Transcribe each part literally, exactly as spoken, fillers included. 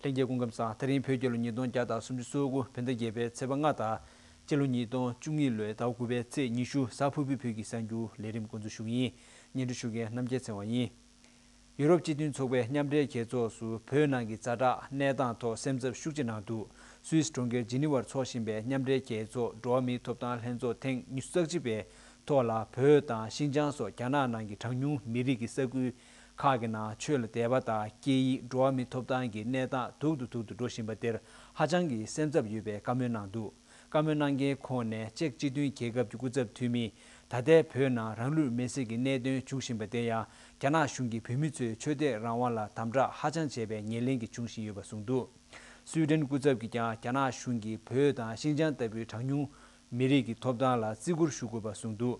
ལྷན་རྒྱས་སྐུ་ཁམས་བཟང་། ད་རིང་བོད་རྒྱལ་ལོ་ཉིས་སྟོང་བརྒྱ་དང་སུམ་ཅུ་སོ་དགུ་བོད་ཟླ་བརྒྱད་པའི་ཚེས་པ་ལྔ་དང་། སྤྱི་ལོ་ཉིས་སྟོང་བཅུ་གཉིས་ལོའི་ཟླ་དགུ་པའི་ཚེས་ཉི་ཤུ། གཟའ་ཕུར་བུའི་བོད་ཀྱི་གསར་འགྱུར་ལས་རིམ་འགོ་འཛུགས་ཞུ་གི་ཡིན། སྙན་སྒྲོན་ཞུ་མཁན་རྣམ་རྒྱལ་ཚེ་དབང་ཡིན། ཡུ་རོབ་སྤྱི་མཐུན་ཚོགས་པའི་མཉམ་འབྲེལ་རྒྱལ་ཚོགས་སུ་བོད་ནང་གི་ཛ་དྲག་གནས་སྟངས་ཐོག་སེམས་འཚབ་ཤུགས་ཆེ་གནང་འདུག་སུད་སི་གྲོང་ཁྱེར་ཇི་ནི་ཝར་འཚོགས་བཞིན་པའི་མཉམ་འབྲེལ་རྒྱལ་ཚོགས་འགྲོ་བ་མིའི་ཐོབ་ཐང་ལྷན་ཚོགས་ཐེངས་ཉི་ཤུ་རྩ་གཅིག་པའི་ཐོག་ལ། བོད་དང་ཤིན་ཅང་སོགས་རྒྱ་ནག་ནང་གི་གྲངས་ཉུང་མི་རིགས་ཀྱི་ས་ཁུལ་ཁག་གི་ནང་ཆོས་ལ་དད་པ་དང་སྐད་ཡིག་འགྲོ་བ་མིའི་ཐོབ་ཐང་གི་གནས་སྟངས་སྡུག་ཏུ་སྡུག་ཏུ་འགྲོ་བཞིན་པ་དེར་ཧ་ཅང་གི་སེམས་འཚབ་ཡོད་པའི་བཀའ་མོལ་གནང་འདུག་བཀའ་མོལ་གནང་མཁན་ཁོངས་ནས་ཅེཀ་སྤྱི་མཐུན་རྒྱལ་ཁབ་ཀྱི་སྐུ་ཚབ་འཐུས་མིས། ད་ལྟའི་བོད་ནང་རང་ལུས་མེར་སྲེག་གི་གནད་དོན་འབྱུང་བཞིན་པ་དེ་ཡང་། རྒྱ་ནག་གཞུང་གིས་བོད་མི་ཚོའི་ཆོས་དད་རང་དབང་ལ་དམ་དྲག་ཧ་ཅང་བྱས་པའི་ཉེར་ལེན་གྱིས་འབྱུང་བཞིན་ཡོད་པ་གསུངས་འདུག་སུའེ་ཏེན་སྐུ་ཚབ་ཀྱིས་ཀྱང་རྒྱ་ནག་གཞུང་གིས་བོད་དང་ཤིན་ཅང་ལྟ་བུའི་གྲངས་ཉུང་མི་རིགས་ཀྱི་ཐོབ་ཐང་ལ་བརྩི་བཀུར་ཞུ་དགོས་པ་གསུངས་འདུག་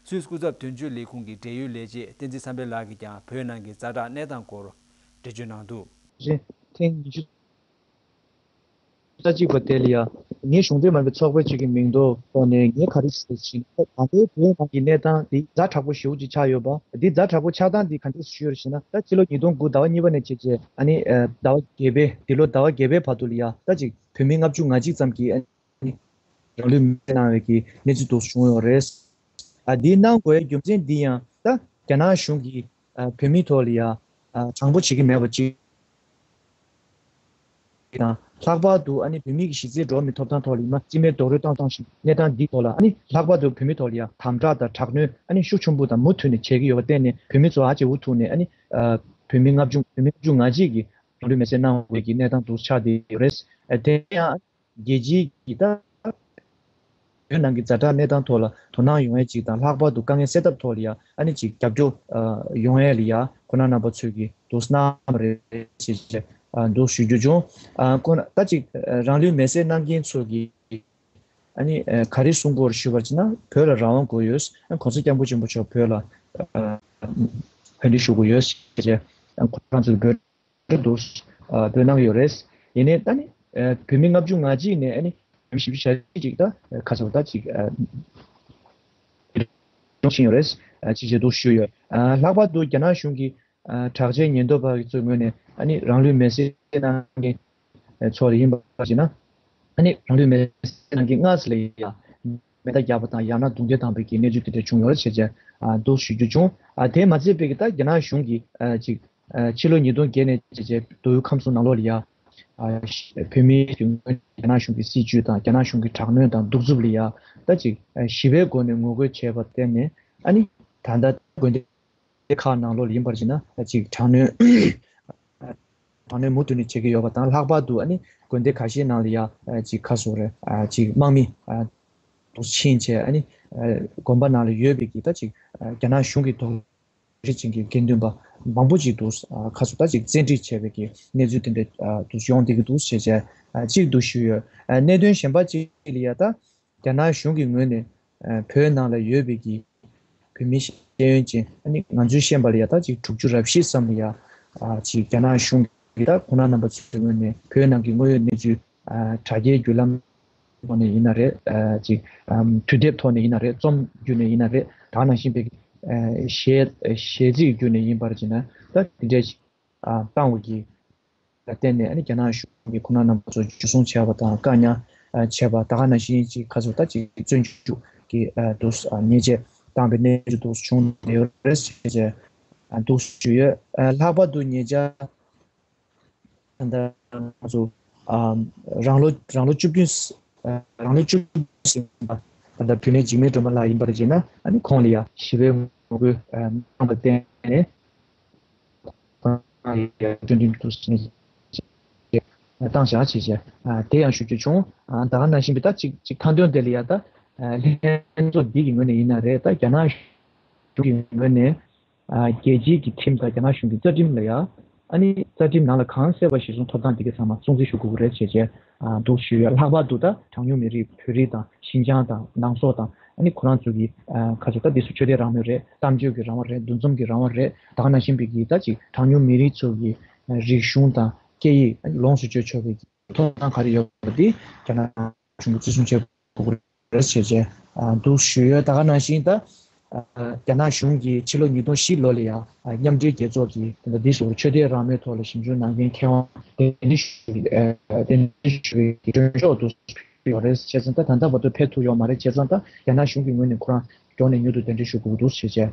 སུད་སི་སྐུ་ཚབ་དོན་གཅོད་ལས་ཁུངས་ཀྱི་འབྲེལ་ཡོད་ལས་བྱེད་བསྟན་འཛིན་བསམ་འཕེལ་ལགས་ཀྱིས་ཀྱང་བོད་ནང་གི་ཛ་དྲག་གནས་སྟངས་སྐོར་འགྲེལ་བརྗོད་གནང་འདུག་རེད། ཐེངས་ཉི་ཤུ་རྩ་གཅིག་པ་དེ་ལ་ཡ། ངས་གཞུང་འབྲེལ་མ་ཡིན་པའི་ཚོགས་པ་གཅིག་གི་མིང་ཐོག་ནས་ངས་ག་རེ་ཞུ་ཟིན། ད་ལྟའི་བོད་ནང་གི་གནས་སྟངས་འདི་ཛ་དྲག་པོ་ཞེ་པོ་ཅིག་ཆགས་ཡོད་པ། འདི་ཛ་དྲག་པོ་ཆགས་སྟངས་འདི་ག་འདྲས་ཞུ་ཡོད་ཞེ་ན། ད་ཕྱི་ལོ་ཉིས་སྟོང་དགུ་ཟླ་བ་གཉིས་པ་ནས་བྱས་རྗེས། ཨ་ནི་ཟླ་བ་བརྒྱད་པའི། འདི་ལོ་ཟླ་བ་བརྒྱད་པའི་བར་དུ་ལ་ཡ། ད་ཅིག་བོད་མི་ལྔ་བཅུ་ང་གཅིག་ཙམ་གྱིས། ཨ་ནི་རང་ལུས་མེར་སྲེག་གནང་བའི་གི་གནས་ཚུལ་དུ་བྱུང་ཡོད་རེད། ཨ། འདི་གནང་དགོས་ཡ་རྒྱུ་མཚན་འདི་ཡང་ད་རྒྱ་ནག་གཞུང་གིས་ཨ་བོད་མིའི་ཐོག་ལ་ཡ་ཨ་དྲང་པོ་བྱེད་ཀྱི་མེད་པ་ཅིག་དང་། ལྷག་པར་དུ་ཨ་ནི་བོད་མི་གི་གཞི་རྩའི་འགྲོ་བ་མིའི་ཐོབ་ཐང་ཐོག་ལ་ཡིན་ན་རྩིས་མེད་རྡོག་རོལ་བཏང་བཏང་བཞིན་གནས་སྟངས་འདིའི་ཐོག་ལ། ཨ་ནི་ལྷག་པར་དུ་བོད་མིའི་ཐོག་ལ་ཡ་དམ་དྲག་དང་དྲག་གནོན་ཨ་ནི་ཤུགས་ཆེན་པོ་དང་མུ་མཐུད་ནས་བྱེད་ཀྱི་ཡོད་པར་བརྟེན་ནས། བོད་མི་ཚོ་ཨ་ཅེ་འུ་ཐུག་ནས། ཨ་ནི་ཨ་བོད་མི་ལྔ་བཅུ། བོད་མི་ལྔ་བཅུ་ང་གཅིག་གིས་རང་ལུས་མེར་སྲེག་གནང་བའི་གི་གནས་སྟངས་འདུག་ཆགས་བསྡད་ཡོད་རེད། ཨ་དེ་ཡང་རྒྱལ་སྤྱིའི་གི་ད་བོད་ནང་གི་ཛ་དྲག་གནས་སྟངས་ཐོག་ལ་དོ་སྣང་ཡོང་ཡས་ཅིག་དང་། ལྷག་པར་དུ་དཀའ་ངལ་སེལ་ཐབས་ཐོག་ལ་ཡ་ཨ་ནི་ཅིག་རྒྱབ་སྐྱོར་ཨ་ཡོང་ཡས་ལ་ཡ་ཁོང་རྣམ་པ་ཚོས་ཀྱི་འདུག་གནང་བ་རེད་ཅེས་བྱས་ཨ་འདུག་ཞུ་རྒྱུ་བྱུང་། ཨ་ཁོང་ད་ཅིག་རང་ལུས་མེར་སྲེག་གནང་མཁན་ཚོ་གི་ཨ་ནི་ཨ་ག་རེ་གསུང་གི་ཡོད་ཞུས་པར་བྱས་ན། བོད་ལ་རང་དབང་དགོས་ཡོད། ཨ་༸གོང་ས་༸སྐྱབས་མགོན་ཆེན་པོ་མཆོག་བོད་ལ་ཨ་ཕན་བདེ་ཞུ་དགོས་ཡོད་ཅེས་བྱས། ཨ་ཁོ་རང་ཚོའི་བོད་འདུག་ཨ་བོད་ནང་ཡོད་རེད། ཡིན་ནའི་ད་ནི་ཨ་བོད་མི་ལྔ་བཅུ་ང་གཅིག་ནས་ཨ་ནི་བཞི་བཅུ་ཞེ་གཅིག་ཅིག་ད་ཁ་སོ་ད་ཅིག་ཨ་ལོག་ཕྱིན་ཡོད་རེད། ཨ་ཅེས་བྱས་འདུག་ཞུས་ཡོད། ཨ་ལྷག་པར་དུ་རྒྱ་ནག་གཞུང་གི་ཨ་དྲག་ཆས་ཉེན་རྟོག་པ་ཚོའི་ངོས་ནས་ཨ་ནི་རང་ལུས་མེར་སྲེག་གནང་མཁན་ཚོ་ལ་ཡིན་པ་བྱས་ན། ཨ་ནི་རང་ལུས་མེར་སྲེག་གནང་མཁན་ལྔ་ཙམ་ལ་ཡང་མེ་མདའ་བརྒྱབ་པ་དང་། ཡང་ན་རྡུང་རྡེག་བཏང་བའི་གི་གནས་ཚུལ་དེ་འདྲ་བྱུང་ཡོད་རེད་ཅེས་བྱས་ཨ་འདུག་ཞུ་རྒྱུ་བྱུང་། ཨ་དེ་མ་ཚད་པའི་གི་ད་རྒྱ་ནག་གཞུང་གིས་ཨ་ཅིག་ཨ་ཕྱི་ལོ་ཉིས་སྟོང་བརྒྱད་ནས་བྱས་རྗེས་མདོ་དབུས་ཁམས་གསུམ་ནང་ལོགས་ལ་ཡ་ཨ་བོད་མིའི་གི་ངོས་རྒྱ་ནག་གཞུང་གི་སྲིད་བྱུས་དང་རྒྱ་ནག་གཞུང་གི་དྲག་གནོན་དང་གདུག་རྩུབ་ལ་ཡ་ད་ཅིག་ཨ་ཞི་བའི་སྒོ་ནས་ངོ་རྒོལ་བྱས་པར་བརྟེན་ནས། ཨ་ནི་ད་ལྟ་དགོན་སྡེ་ཁག་ནང་ལོགས་ལ་ཡིན་པར་བྱས་ན་ཅིག་དྲག་གནོན་དྲག་གནོན་མུ་མཐུད་ནས་བྱེད་ཀྱི་ཡོད་པ་དང་། ལྷག་པར་དུ་ཨ་ནི་དགོན་སྡེ་ཁ་ཤས་ནང་ལ་ཡ་ཅིག་ཁ་སོ་རེ་ཅིག་དམག་མི་དུ་ཕྱིན་བྱས། ཨ་ནི་དགོན་པ་ནང་ལ་ཡོད་པའི་གི་ད་ཅིག་རྒྱ་ནག་གཞུང་གི་དོགས་གཞི་ཅན་གྱི་དགེ་འདུན་པ་མང་པོ་ཅིག་འདུག་ཁ་སོ་ད་ཅིག་བཙན་ཁྲིད་བྱས་པའི་གི་གནས་ཚུལ་དེ་འདྲ་འདུག་ཡོང་བསྡད་ཀྱི་འདུག་ཞེས་བྱས་ཅིག་འདུག་ཞུས་ཡོད། གནད་དོན་གཞན་པ་ཅིག་ལ་ཡ་ད། རྒྱ་ནག་གཞུང་གི་ངོས་ནས་ཨ་བོད་ནང་ལ་ཡོད་པའི་གི་བོད་མི་ཤེས་ཡོན་ཅན། ཨ་ནི་ང་ཚོས་ཤེས་པ་ལ་ཡ་ད་ཅིག་དྲུག་ཅུ་རེ་བཞི་ཙམ་ལ་ཡ་ཨ་ཅིག་རྒྱ་ནག་གཞུང་གིས་ད་ཁོང་རྣམ་པ་ཚོའི་ངོས་ནས་བོད་ནང་གི་དངོས་ཡོད་གནས་ཚུལ་ཨ་དྲ་རྒྱའི་བརྒྱུད་ལམ་ཐོག་ནས་ཡིན་ན་རེད། ཨ་ཅིག་ཨམ་དུས་དེབ་ཐོག་ནས་ཡིན་ན་རེད། རྩོམ་བརྒྱུད་ནས་ཡིན་ན་རེད། ད་ག་ནང་བཞིན་པའི་ཨ་གཞས་གཞས་ཚིག་བརྒྱུད་ནས་ཡིན་པར་བྱས་ན། ད་དེ་འདྲའི་ཨ་བཏང་བ་གི་ལ་བརྟེན་ནས། ཨ་ནི་རྒྱ་ནག་གཞུང་གིས་ཁོང་རྣམ་པ་ཚོ་འཇུ་བཟུང་བྱས་པ་དང་། བཀག་ཉར་ཨ་བྱས་པ། ད་ག་ནང་བཞིན་ཅིག་ཁ་སོ་ད་ཅིག་བཙོན་འཇུག་གི་ཨ་འདུག་ཨ་ཉེས་ཆད་བཏང་བའི་གནས་ཚུལ་འདུག་བྱུང་ཡོད་རེད་ཅེས་ཨ་འདུག་ཞུས་ཡོད། ཨ་ལྷག་པར་དུ་ཉེ་ཆར་ད་ང་ཚོ་ཨ་རང་ལོ་རང་ལོ་བཅུ་བདུན། ཨ་རང་ལོ་བཅུ་བདུན་ཟིན་པ། ད་ལྟ་བུད་མེད་འཇིགས་མེད་སྒྲོལ་མ་ལགས་ཡིན་པར་བྱས་ན། ཨ་ནི་ཁོང་ལ་ཡ་ཞི་བའི་ངོ་རྒོལ་ཨ་གནང་བར་བརྟེན་ནས། བཏང་བཞག་ཅེས་བྱས། ཨ་དེ་ཡང་ཞུ་རྒྱུ་བྱུང་། ཨ་ད་ག་ནང་བཞིན་པའི་ད་ཅིག་ཅིག་མཐའ་དོན་དེ་ལ་ཡ་ད་ཨ་ལྷན་ཚོགས་འདི་གི་ངོས་ནས་ཡིན་ན་རེད། ད་རྒྱ་ནག་གཞུང་གི་ངོས་ནས་ཨ་རྒྱལ་སྤྱིའི་གི་ཁྲིམས་དང་རྒྱ་ནག་གཞུང་གི་རྩ་ཁྲིམས་ལ་ཡ། ཨ་ནི་རྩ་ཁྲིམས་ནང་ལ་གང་གསལ་བ་གཞིར་བཟུང་ཐོབ་ཐང་འདི་ག་ཚང་མ་སྲུང་བརྩི་ཞུ་དགོས་ཀྱི་རེད་ཅེས་བྱས། ཨ་འདུག་ཞུས་ཡོད། ལྷག་པར་དུ་ད་གྲངས་ཉུང་མི་རིགས་བོད་རིགས་དང་ཤིན་ཅང་དང་ནང་སོག་དང་། ཨ་ནི་ཁོ་རང་ཚོ་གི་ཨ་ཁ་ཚོ་ད་འདི་ཚོ་ཆོས་དད་རང་མོས་རེད། གཏམ་བརྗོད་ཀྱི་རང་དབང་རེད། འདུ་འཛོམས་ཀྱི་རང་དབང་རེད། ད་ག་ནང་བཞིན་པའི་གི་ད་ཅིག་གྲངས་ཉུང་མི་རིགས་ཚོ་གི་ཨ་རིག་གཞུང་དང་སྐད་ཡིག་ཨ་ནི་ལོངས་སུ་སྤྱོད་ཆོག་པའི་གི་ཐོབ་ཐང་ག་རེ་ཡོད་པ་འདི་རྒྱ་ནག་གཞུང་གིས་བརྩི་སྲུང་བྱེད་དགོས་ཀྱི་རེད་ཅེས་བྱས་ཨ་འདུག་ཞུས་ཡོད། ད་ག་ནང་བཞིན་ད་ རྒྱ་ནག་གཞུང་གིས་ཕྱི་ལོ་ཉིས་སྟོང་བཞི་ལོ་ལ་ཡང་མཉམ་འབྲེལ་རྒྱལ་ཚོགས་ཀྱི་འདི་ཟུར་ཆོས་དད་རང་མོས་ཐོག་ལ་ཞིབ་འཇུག་གནང་མཁན་མཁས་དབང་གདན་འདྲེན་ཞུ་གདན་འདྲེན་ཞུ་བའི་མགྲོན་ཤོག་ཏུ་ཡོད་རེད། བྱས་ཙང་ད་ད་ལྟ་བར་དུ་ཕེབས་ཐུབ་ཡོད་མ་རེད། བྱས་ཙང་ད་རྒྱ་ནག་གཞུང་གི་ངོས་ནས་ཁོ་རང་མགྱོགས་ནས་མྱུར་དུ་གདན་འདྲེན་ཞུ་དགོས་འདུག་ཞེས་བྱས་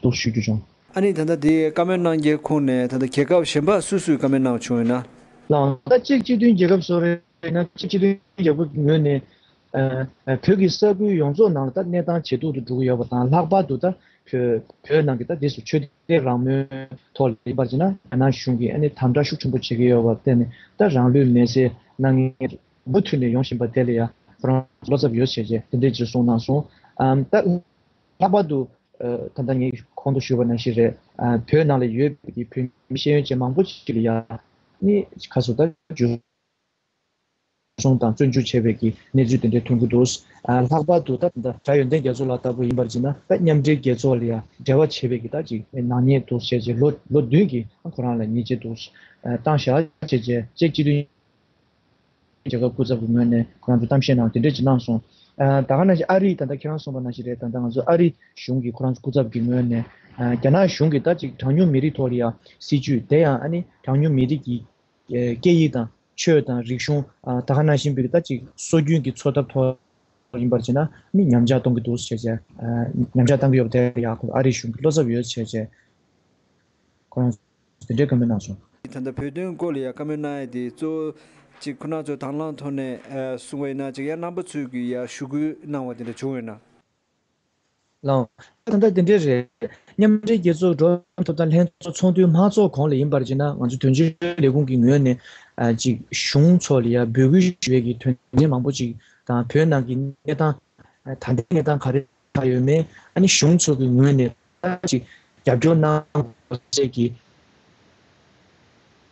འདུག་ཞུ་རྒྱུ་བྱུང་། ཨ་ནི་ད་ལྟ་དེ་བཀའ་མོལ་གནང་མཁན་ཁོངས་ནས་ད་ལྟ་རྒྱལ་ཁབ་གཞན་པ་སུ་སུས་བཀའ་མོལ་གནང་བྱུང་ཡོད་ན། ལགས། ད་གཅིག་སྤྱི་མཐུན་རྒྱལ་ཁབ་བཟོ་རེད་ན་གཅིག་སྤྱི་མཐུན་རྒྱལ་ཁབ་ངོས་ནས་བོད་ཀྱི་ས་ཁུལ་ཡོངས་རྫོགས་ནང་ལ་ད་གནས་སྟངས་ཇེ་སྡུག་ཏུ་འགྲོ་གི་ཡོད་པ་དང་། ལྷག་པར་དུ་ད་བོད་བོད་ནང་གི་ད་དེ་ཚོ་ཆོས་དད་རང་མོས་ཐོག་ལ་ཡིན་པར་བྱས་ན་རྒྱ་ནག་གཞུང་གིས་ཨ་ནི་དམ་དྲག་ཤུགས་ཆེན་པོ་བྱེད་ཀྱི་ཡོད་པར་བརྟེན་ནས་ད་རང་ལུས་མེར་སྲེག་གནང་མཁན་མུ་མཐུད་ནས་ཡོང་བཞིན་པ་དེ་ལ་ཡང་ཁོ་རང་བློ་འཚབ་ཡོད་བྱས་རྗེས་དེ་འདྲས་ཅིག་གསུངས་གནང་སོང་། ཨམ་ད་ལྷག་པར་དུ་ཨ་ད་ལྟ་ངས་གོང་དུ་ཞུས་པ་ནང་བཞིན་རེད། ཨ་བོད་ནང་ལ་ཡོད་པའི་བོད་མི་ཤེས་ཡོན་ཅན་མང་པོ་ཅིག་ལ་ཡང་ནི་ཁ་སོ་ད་འཇུ་བཟུང་དང་བཙོན་འཇུག་བྱས་པའི་གི་གནས་ཚུལ་དེ་འདྲ་ཐོན་གྱི་འདུག་ཨ་ལྷག་པར་དུ་ད་ད་ལྟ་ཡོན་ཏན་རྒྱ་མཚོ་ལགས་ལྟ་བུ་ཡིན་པར་བྱས་ན་ད་མཉམ་འབྲེལ་རྒྱལ་ཚོགས་ལ་ཡང་འབྲེལ་བ་བྱས་པའི་གི་ད་ཅིག་ནག་ཉེས་འདུག་བྱས་རྗེས་ལོ་ལོ་བདུན་གྱི་ཁོ་རང་ལ་ཉེས་ཆད་འདུག་བཏང་བཞག་བྱས་རྗེས་ཅེཀ་སྤྱི་མཐུན་རྒྱལ་ཁབ་སྐུ་ཚབ་ཀྱི་ངོས་ནས་ཁོ་རང་ཚོ་གཏམ་བཤད་གནང་དེ་འདྲ་ཅིག་གནང་སོང་། ཨ་ད་ག་ནང་བཞིན་ཨ་རི་ད་ལྟ་ཁྱེད་རང་གསུངས་པ་ནང་བཞིན་རེད། ད་ལྟ་ང་ཚོ་ཨ་རི་གཞུང་གིས་ཁོ་རང་ཚོ་སྐུ་ཚབ་ཀྱི་ངོས་ནས་ཨ་རྒྱ་ནག་གཞུང་གིས་ད་ཅིག་གྲངས་ཉུང་མི་རིགས་ཐོག་ལ་ཡང་སྲིད་ཇུས་དེ་ཡང་ཨ་ནི་གྲངས་ཉུང་མི་རིགས་ཀྱི་ཨ་སྐད་ཡིག་དང་ཆོས་དང་རིག་གཞུང་ཨ་ད་ག་ནང་བཞིན་པའི་ད་ཅིག་སྲོལ་རྒྱུན་གྱི་འཚོ་ཐབས་ཐོག་ཡིན་པར་བྱས་ན་ནི་ཉམས་ཆག་གཏོང་གི་འདུག་ཟེར་བྱས་ཨ་ཉམས་ཆག་བཏང་གི་ཡོད་པ་དེ་ཡང་ཨ་རི་གཞུང་གི་བློ་འཚབ་ཡོད་ཟེར་བྱས་ཁོ་རང་དེ་འདྲའི་བཀའ་མོལ་གནང་སོང་། ད་ལྟ་བོད་དོན་སྐོར་ལ་ཡང་བཀའ་མོལ་གནང་ཡ་དེ་གཙོ་བོ་གཅིག་ཁོ་རང་ཚོ་དང་བླངས་ཐོག་ནས་ཨ་གསུང་བ་ཡིན་ན་གཅིག་ཡང་རྣམ་པ་ཚོས་ཀྱི་ཡང་ཞུ་སྐུལ་གནང་བ་དེ་འདྲ་བྱུང་ཡོད་ན། ལགས། ད་ལྟ་དེ་འདྲའི་རེད། མཉམ་འབྲེལ་རྒྱལ་ཚོགས་འགྲོ་བ་མིའི་ཐོབ་ཐང་ལྷན་ཚོགས་ཚོགས་འདུའི་མང་ཚོགས་གོང་ལ་ཡིན་པར་བྱས་ན་ང་ཚོ་དོན་གཅོད་ལས་ཁུངས་ཀྱི་ངོས་ནས་ཨ་ཅིག་གཞུང་ཚོ་ལ་ཡང་འབོད་སྐུལ་ཞུ་བའི་གི་དོན་ཚན་མང་པོ་ཅིག་དང་བོད་ནང་གི་གནས་སྟངས་ད་ལྟའི་གནས་སྟངས་ག་རེ་ཆགས་ཡོད་མེད། ཨ་ནི་གཞུང་ཚོ་གི་ངོས་ནས་ད་ཅིག་རྒྱབ་སྐྱོར་གནང་དགོས་ཟེར་གྱི་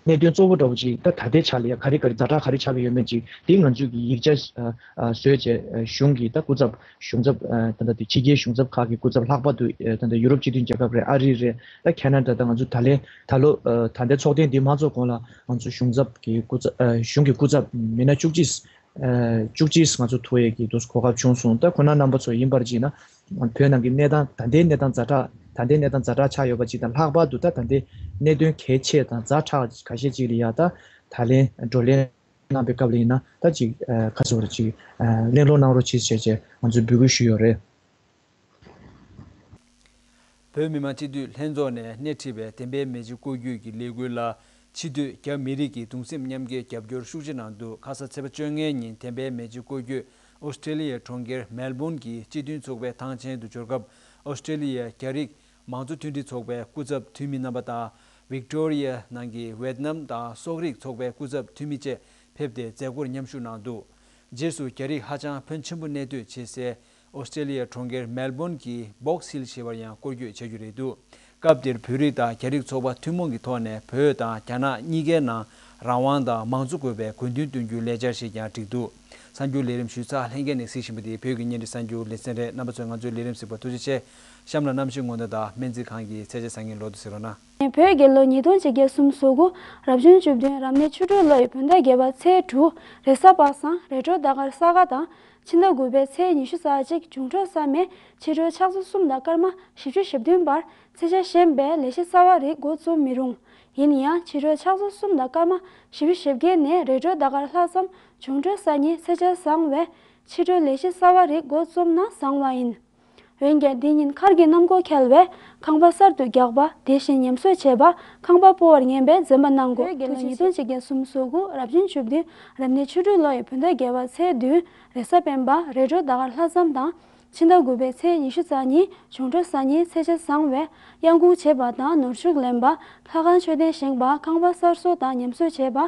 གནད་དོན་གཙོ་བོ་འདྲ་བོ་ཅིག་ད་ད་ལྟའི་ཆ་ལ་ཡ་ག་རེ་ག་རེ་ཛ་དྲག་ག་རེ་ཆགས་ཀྱི་ཡོད་མེད་ཅིག་དེ་ང་ཚོས་ཀྱི་ཡིག་ཆ་ཨ་ཨ་བཟོས་བྱས་ཨ་གཞུང་གི་ད་སྐུ་ཚབ་གཞུང་ཚབ་ཨ་ད་ལྟ་དེ་ཕྱི་རྒྱལ་གཞུང་ཚབ་ཁག་གི་སྐུ་ཚབ་ལྷག་པར་དུ་ཨ་ད་ལྟ་ཡུ་རོབ་སྤྱི་མཐུན་རྒྱལ་ཁབ་རེད། ཨ་རི་རེད། ད་ཁེ་ན་ཌ། ད་ང་ཚོ་ད་ལན་ད་ལོ་ཨ་ད་ལྟའི་ཚོགས་ཐེངས་འདིའི་མང་ཚོགས་གོང་ལ་ང་ཚོ་གཞུང་ཚབ་ཀྱི་སྐུ་ཚབ་ཨ་གཞུང་གི་སྐུ་ཚབ་མི་སྣ་བཅུ་གཅིག་ཨ་བཅུ་གཅིག་ང་ཚོ་ཐུག་ཡས་ཀྱི་དུས་གོ་སྐབས་བྱུང་སོང་། ད་ཁོ་ན་རྣམ་པ་ཚོ་ཡིན་པར་བྱས་ན་བོད་ནང་གི་གནས་སྟངས་ད་ལྟའི་གནས་སྟངས་ཛ་དྲག་ད་ལྟའི་གནས་སྟངས་ཛ་དྲག་ཆགས་ཡོད་པ་ཅིག་དང་ལྷག་པར་དུ་ད་ད་ལྟའི་གནད་དོན་གལ་ཆེ་དང་ཛ་དྲག་ཁ་ཤས་ཅིག་ལ་ཡ་ད་ད་ལན་བགྲོ་གླེང་གནང་པའི་སྐབས་ལ་ཡིན་ན་ད་ཅིག་ཨ་ཁ་སོ་ར་ཅིག་ཨ་གླེང་སློང་གནང་རོགས་གྱིས་བྱས་བྱས་ང་ཚོས་འབོད་སྐུལ་ཞུས་ཡོད་རེད། བོད་མི་མང་སྤྱི་འཐུས་ལྷན་ཚོགས་ནས་སྣེ་ཁྲིད་པའི་བདེན་པའི་མེ་ལྕེ་བཀོད་རྒྱུད་ཀྱི་ལས་འགུལ་ལ་ཕྱི་སྡོད་རྒྱ་མི་རིགས་ཀྱིས་གདུང་སེམས་མཉམ་སྐྱེད་རྒྱབ་སྐྱོར་ཤུགས་ཆེ་གནང་འདུག་ཁ་ས་ཚེས་པ་བཅོ་ལྔའི་ཉིན་བདེན་པའི་མེ་ལྕེ་བཀོད་རྒྱུད་ཨོ་སི་ཀྲེ་ལི་ཡའི་གྲོང་ཁྱེར་མེལ་བོན་གྱི་སྤྱི་མཐུན་ཚོགས་པའི་ཐང་ཆེན་དུ་འབྱོར་སྐབས་ཨོ་སི་ཀྲེ་ལི་ཡའི་རྒྱ་རིགས་མང་གཙོ་མཐུན་སྒྲིལ་ཚོགས་པའི་སྐུ་ཚབ་འཐུས་མི་རྣམ་པ་དང་། ཝིག་ཏོ་རི་ཡ་ནང་གི་ཝེད་ནམ་དང་སོག་རིགས་ཚོགས་པའི་སྐུ་ཚབ་འཐུས་མི་བཅས་ཕེབས་ཏེ་མཛད་སྒོར་མཉམ་ཞུགས་གནང་འདུག་རྗེས་སུ་རྒྱ་རིགས་ཧ་ཅང་ཕོན་ཆེན་པོ་གནས་སྡོད་བྱེད་སའི་ཨོ་སི་ཀྲེ་ལི་ཡའི་གྲོང་ཁྱེར་མེལ་བོན་གྱི་སྦོག་སི་ཧིལ་ཞེས་པར་ཡང་སྐོར་སྐྱོད་བྱ་རྒྱུ་རེད་འདུག་སྐབས་དེར་བོད་རིགས་དང་རྒྱ་རིགས་ཚོགས་པ་ཐུན་མོང་གི་ཐོག་ནས་བོད་དང་རྒྱ་ནག་གཉིས་ཀའི་ནང་རང་དབང་དང་མང་གཙོ་དགོས་པའི་དགོས་འདུན་བཏོན་རྒྱུའི་ལས་འཆར་ཞིག་ཀྱང་བསྒྲིགས་འདུག་གསར་འགྱུར་ལས་རིམ་ཞུས་ཚར། ལྷན་རྒྱས་ནས་གཟིགས་བཞིན་པ་དེ་བོད་ཀྱི་བརྙན་འཕྲིན་གསར་འགྱུར་ལེ་ཚན་རེད། རྣམ་པ་ཚོས་ང་ཚོའི་ལས་རིམ་གཟིགས་པར་ཐུགས་རྗེ་ཆེ། གཤམ་ལ་གནམ་གཤིས་སྔོན་བརྡ་དང་སྨན་རྩིས་ཁང་གི་ཚད་ཆ་ཟ་ངེས་ལོ་དུ་ཟེར་རོགས་གནང་། བོད་རྒྱལ་ལོ་ཉིས་སྟོང་ཆིག་བརྒྱ་སུམ་ཅུ་སོ་དགུ་རབ་བྱུང་བཅུ་བདུན་རབ་གནས་ཆུ་སྦྲུལ་ལོའི་བོད་ཟླ་བརྒྱད་པ་ཚེས་དྲུག་རེས་གཟའ་པ་སངས་རེས་དྲོ་ཟླ་སྐར་ས་ག་དང་ཕྱི་ཟླ་དགུ་པའི་ཚེས་ཉི་ཤུ་རྩ་གཅིག་འབྱུང་འཕྲོད་བསམ་མེད་ཕྱི་དྲོ་ཕྱག་ཚོད་གསུམ་དང་སྐར་མ་བཞི་བཅུ་ཞེ་བདུན་བར་ཚེས་ཆ་གཞན་པའི་ལས་གཞི་གསར་བ་རིགས་འགོ་རྩོམ་མི་རུང་། ཡིན་ཡང་ཕྱི་དྲོ་ཕྱག་ཚོད་གསུམ་དང་སྐར་མ་བཞི་བཅུ་ཞེ་བརྒྱད་ནས་རེས་དྲོ་ཟླ་སྐར་ལྷག་ཙམ་འབྱུང་འཕྲོད་གསར་རྙིང་ཚེས་ཆ་བཟང་བས་ཕྱི་དྲོའི་ལས་གཞི་གསར་བ་རིགས་འགོ་རྩོམ་ན་བཟང་བ་ཡིན། འོན་ཀྱང་འདི་ཉིན་མཁར་གྱི་གནམ་སྒོ་འཁེལ་བས་ཁང་པ་གསར་དུ་རྒྱག་པ་དེ་བཞིན་ཉམས་གསོ་བྱེད་པ་ཁང་པ་སྤོ་བར་ངན་པའི་འཛེམ་པ་གནང་དགོས། བོད་རྒྱལ་ལོ་ཉིས་སྟོང་ཆིག་བརྒྱ་སུམ་ཅུ་སོ་དགུ་རབ་བྱུང་བཅུ་བདུན་རབ་གནས་ཆུ་སྦྲུལ་ལོ་ཡི་བོད་ཟླ་བརྒྱད་པ་ཚེས་བདུན་རེས་གཟའ་སྤེན་པ་རེས་དྲོ་ཟླ་སྐར་ལྷག་ཙམ་དང་ཕྱི་ཟླ་དགུ་པའི་ཚེས་ཉི་ཤུ་རྩ་གཉིས་འབྱུང་འཕྲོད་གསར་རྙིང་ཚེས་ཆ་བཟང་བས་གཡང་འགུགས་བྱེད་པ་དང་ནོར་ཕྱུགས་ལེན་པ་ལྷ་ཁང་མཆོད་རྟེན་བཞེངས་པ་ཁང་པ་གསར་བཟོ་དང་ཉམས་གསོ་བྱེད་པ་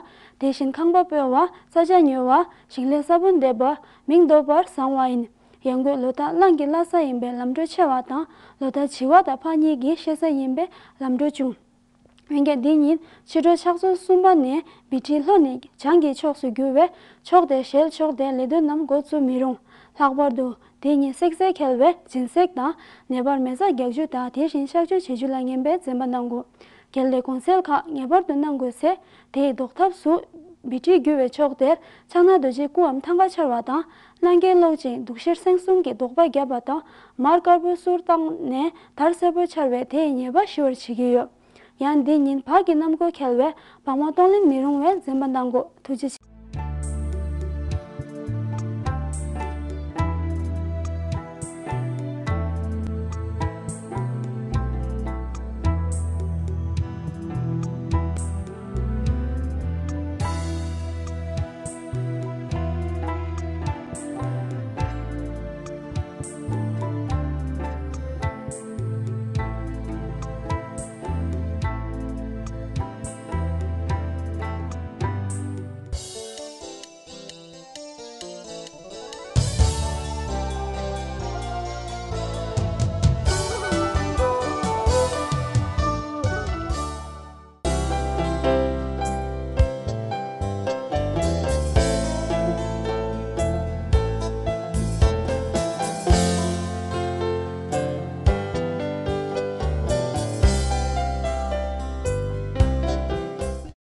དེ་བཞིན་ཁང་པ་སྤོ་བ་རྩྭ་ཇ་ཉོ་བ་ཞིང་ལས་ས་བོན་འདེབས་པ་མིང་འདོགས་པར་བཟང་བ་ཡིན། ཡང་སྒོས་ལོ་རྟགས་གླང་གི་བླ་གཟའ་ཡིན་པས་ལམ་འགྲོ་ཆེ་བ་དང་ལོ་རྟགས་བྱི་བ་དང་ཕག་གཉིས་ཀྱི་གཤེད་གཟའ་ཡིན་པས་ལམ་འགྲོ་ཆུང་། འོན་ཀྱང་འདི་ཉིན་ཕྱི་དྲོ་ཕྱག་ཚོད་གསུམ་པ་ནས་བི་ཁྲི་ལྷོ་ནས་བྱང་གི་ཕྱོགས་སུ་རྒྱུ་བས་ཕྱོགས་དེར་ཞལ་ཕྱོགས་ཏེ་ལས་དོན་རྣམས་འགོ་རྩོམ་མི་རུང་། ལྷག་པར་དུ་དེ་ཉིན་བསྲེག་རྫས་འཁེལ་བས་སྦྱིན་སྲེག་དང་ནད་པར་མེ་བཙའ་རྒྱག་རྒྱུ་དང་དེ་བཞིན་གཤག་བཅོས་བྱེད་རྒྱུ་ལ་ངན་པའི་འཛེམ་པ་གནང་དགོས། རྒྱལ་ལས་གོང་གསལ་ཁག་ངེས་པར་དུ་གནང་དགོས་ཚེ་དེའི་ཟློག་ཐབས་སུ། བི་ཊི་རྒྱུ་བའི་ཕྱོགས་དེར་ཕྱག་ན་རྡོ་རྗེའི་སྐུའམ་ཐང་ཀ་འཕྱར་བ་དང་། སྣང་གས་ཀློག་ཅིང་གདུགས་ཤེར་སེང་གསུམ་གྱི་ཟློག་པ་བརྒྱབ་པ་དང་། མར་དཀར་པོའི་གསུར་བཏང་ནས་དར་སེར་པོ་འཕྱར་བས་དེའི་ཉེས་པ་ཞི་བར་བྱེད་ཀྱི་ཡོད། ཡང་འདི་ཉིན་བག་གི་རྣམ་ཀུན་འཁེལ་བས་བག་མ་གཏོང་ལེན་མི་རུང་བས་འཛེམ་པ་གནང་དགོས། ཐུགས་རྗེ་ཆེ།